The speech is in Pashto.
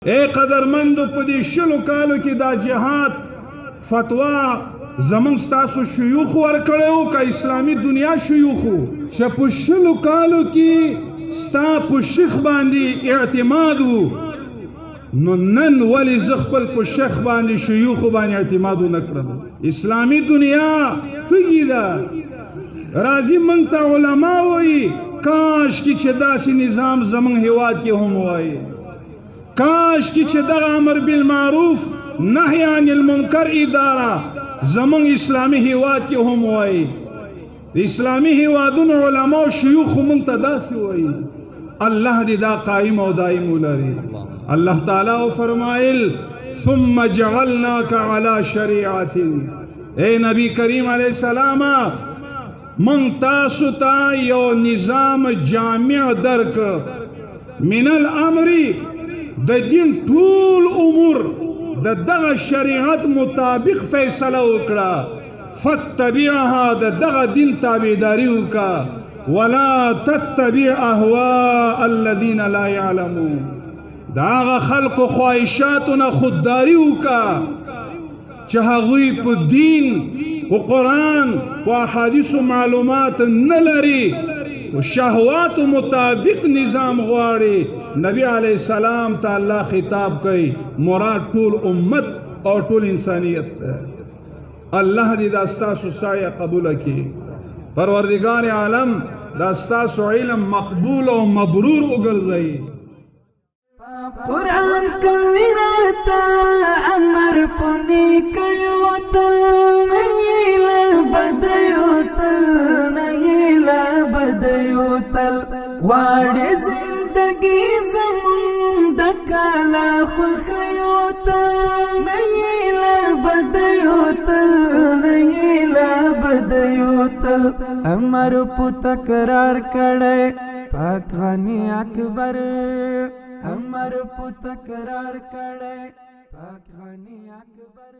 اے قدرمندو، په دې 20 کالو کې دا جهاد فتوا زمونږ ستاسو شیوخ ورکړی که اسلامي دنیا شیوخو؟ چې په 20 کالو کې ستا په شیخ باندې اعتماد وو، نو نن ولې زه خپل په شیخ باندې، شیوخو باندې اعتماد ونه کړم؟ اسلامي دنیا تږي ده، راځي مونږ ته علما وایي، کاش کې چې داسې نظام زمونږ هیواد کې هم وایي، کاش کې چې دغه امر بالمعروف نهی عن المنکر اداره زمونږ اسلامي هیواد کې هم وایي. د اسلامي هیوادونو علما او شیوخ مونږ ته داسې وایي. الله دې دا قائم او دائم ولري. الله تعالی فرمایل: ثم جعلناك على شریعت. اے نبی کریم علیه السلام، من تاسو ته یو نظام جامع درک من الامر، د دین ټول امور د دغه شریعت مطابق فیصله وکړه، فاتبعها، د دغه دین تابعداري وکړه، ولا تتبع اهواء الذين لا يعلمون، د هغه خلکو خواهشاتو نه خودداري وکړه چې هغوی په دین، په قرآن، په احادیثو معلومات نه لري او شهوات مطابق نظام غواړي. نبی علیه السلام ته الله خطاب کوي، مراد ټول امت او ټول انسانیت ده. الله دې دا ستاسو سعی قبول کړي. پروردگار عالم دا ستاسو علم مقبول او مبرور وګرځوي. قرآن کوي راته امر پني کيو تل، نه له بدیو تل، نه له بدیو تل. غواړي زندگی زمون د کالا خوخیو تل، نه له بدیو تل، نه له بدیو تل. امر په تکرار کړي پاک غنی اکبر، امر په تکرار کړي پاک غنی اکبر.